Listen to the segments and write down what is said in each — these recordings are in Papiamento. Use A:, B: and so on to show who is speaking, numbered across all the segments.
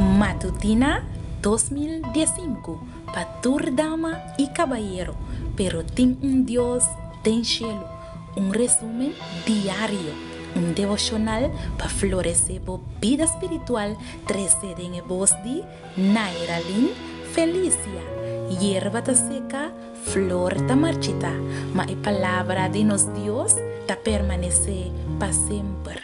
A: Matutina 2015 pa tur dama i kabayero, pero tin un Dios den shelu. Un resumen diario, un devoshonal pa floresé bo bida spiritual trese den e bos di Nairalyn Felicia. Yerba ta seka, flor ta marchitá, ma e palabra di nos Dios ta permanesé pa semper.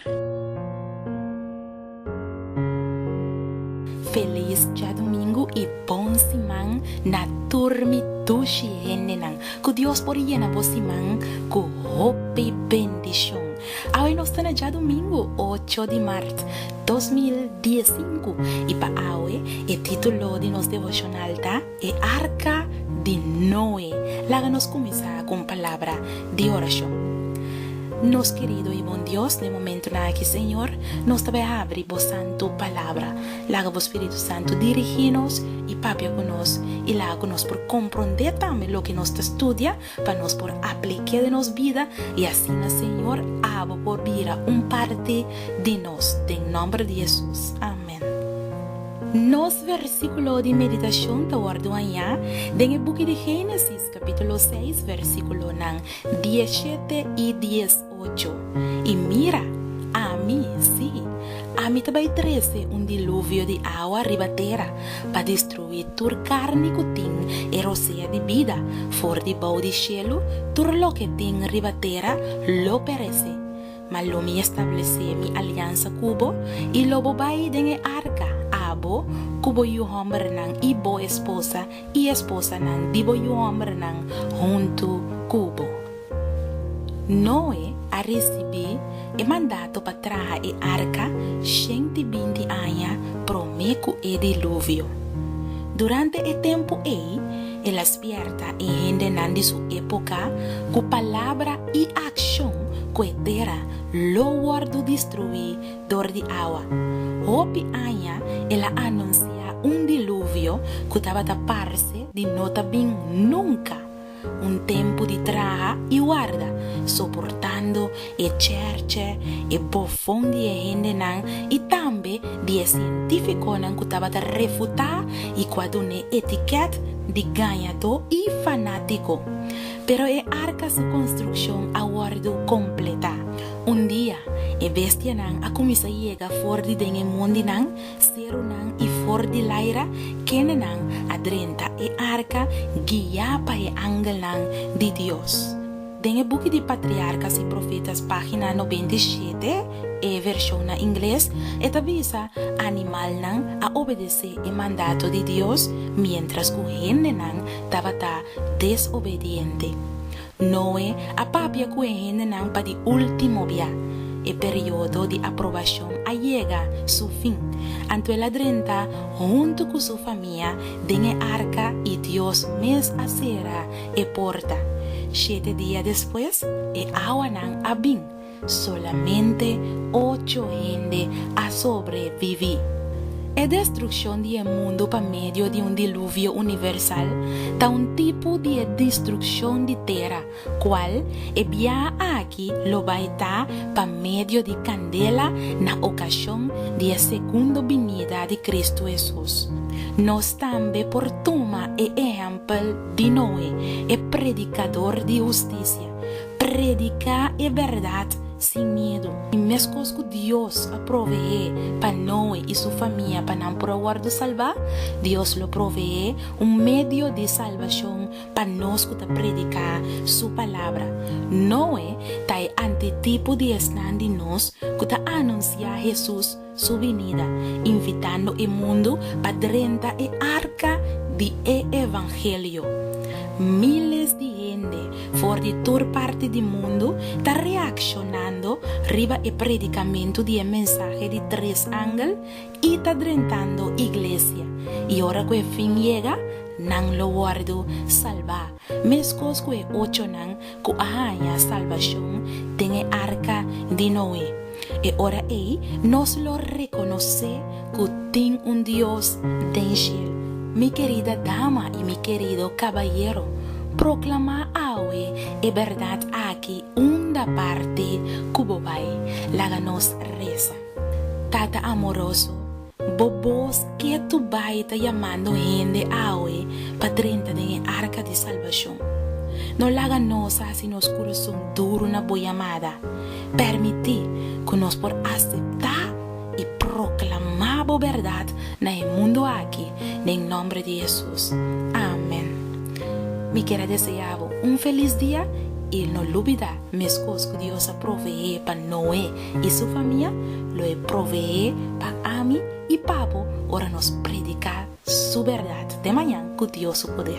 A: Felis djadumingu i bon siman na tur mi dushi hendenan. Ku Dios por yena bo siman ku hopi bendishon. Awe nos ta na djadumingu ocho di mart 2015 i pa awe e titulo di nos devoshonal ta E Arka di Noe. Laga nos kuminsá ku un palabra di orashon. Nos kerido i bon Dios, na e momentunan aki, Señor, nos ta bai habri Bo santu Palabra. Laga Bo Spiritu Santu dirigí nos i papia ku nos, i laga ku nos por komprondé tambe loke nos ta studia, pa nos por aplik'é den nos bida, i asina, Señor, abo por bira un parti di nos. Den nòmber di Hesus. Amèn. Nos versíkulo di meditashon ta wòrdu hañá den e buki di Génesis, kapítulo seis, versíkulonan dieshete i diesocho. I mira, ami, sí, ami ta bai trese un diluvio di awa riba tera pa destruí tur karni ku tin e rosea di bida for di bou di shelu, tur loke tin riba tera lo peresé. Ma lo mi establesé mi aliansa ku bo, i lo bo bai den e arka, abo, ku bo yu hòmbernan i bo esposa i esposanan di bo yu hòmbernan huntu ku bo. Noe a risibí e mandato pa traha e arka 120 aña promé ku e Diluvio. Durante e tempu ei, el a spièrta e hendenan di su époka ku palabra i akshon ku e tera lo wòrdu destruí dor di awa. Hopi aña el a anunsiá un diluvio ku tabata parse di no ta bin nunka, un tempu di traha i warda, soportando e chèrchè, e bofon di e hendenan i tambe di e sientífikonan ku tabata refutá i ku a dun'é etikèt di gañadó i fanátiko. Pero e arka su konstrukshon a wòrdu kompletá. Un dia, e bestianan a kuminsá yega for di den e mondinan, serunan i for di laira, kendenan a drenta e arka guiá pa e angelnan di Dios. Den e buki di Patriarkas i Profetas página 97, e vershon na ingles, e ta bisa, Animalnan a obedesé e mandato di Dios miéntras ku hendenan tabata desobediente. Noe a papia ku e hendenan pa di último bia. E periodo di aprobashon a yega su fin. Anto el a drenta huntu ku su famia den e arka i Dios mes a sera e porta. Shete dia despues, e awanan a bin. Solamente ocho hende a sobreviví. E destrukshon di e mundu pa medio di un diluvio universal ta un tipo di e destrukshon di tera, kual e biaha aki lo bai ta pa medio di kandela na okashon di e segundo binida di Kristu Hesus. Nos tambe por tuma e ehèmpel di Noe, e predikador di hustisia. Prediká e bèrdat sin miedu. I meskos ku Dios a proveé pa Noe i su famia pa nan por a wòrdu salbá, Dios lo proveé un medio di salbashon pa nos ku ta prediká su palabra. Noe ta e antitipo di esnan di nos ku ta anunsiá Hesus su binida, invitando e mundu pa drenta e arka di e evangelio. Miles di hende for di tur parti di mundu ta reakshonando riba e predikamentu di e mensahe di tres angel i ta drentando iglesia, i ora ku e fin yega, nan lo wòrdu salbá, meskos ku e ochonan ku a haña salbashon den e arka di Noe. E ora ei nos lo rekonosé ku tin un Dios den shelu. Mi kerida dama i mi kerido kabayero, proklamá awe e bèrdat aki unda parti ku bo bai. Laga nos resa. Tata amoroso. Bo bos ketu bai ta yamando hende awe pa drenta den e arka di salbashon. No laga nos hasi nos kurason duru na bo yamada. Permití ku nos por aseptá i proklamá bo bèrdat na e mundu aki, den nòmber di Hesus. Amen. Mi kier a deseá bo un felis dia i no lubidá meskos ku Dios a proveé pa Noé i su famia, lo e proveé pa ami i pa bo ora nos prediká su bèrdat. Te mañan ku Dios su poder.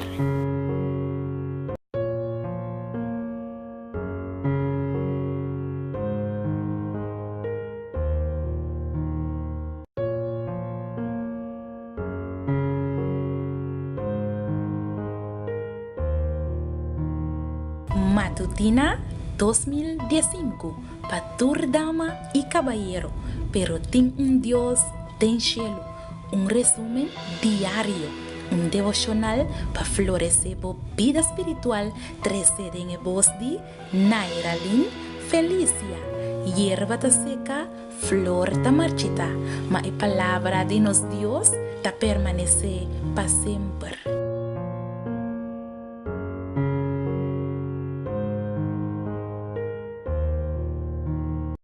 A: Matutina 2015 pa tur dama i kabayero, pero tin un Dios den shelu, un resumen diario, un devoshonal pa floresé bo bida spiritual trese den e bos di Nairalyn Felicia, Yerba ta seka, flor ta marchita, ma e palabra di nos Dios ta permanesé pa semper.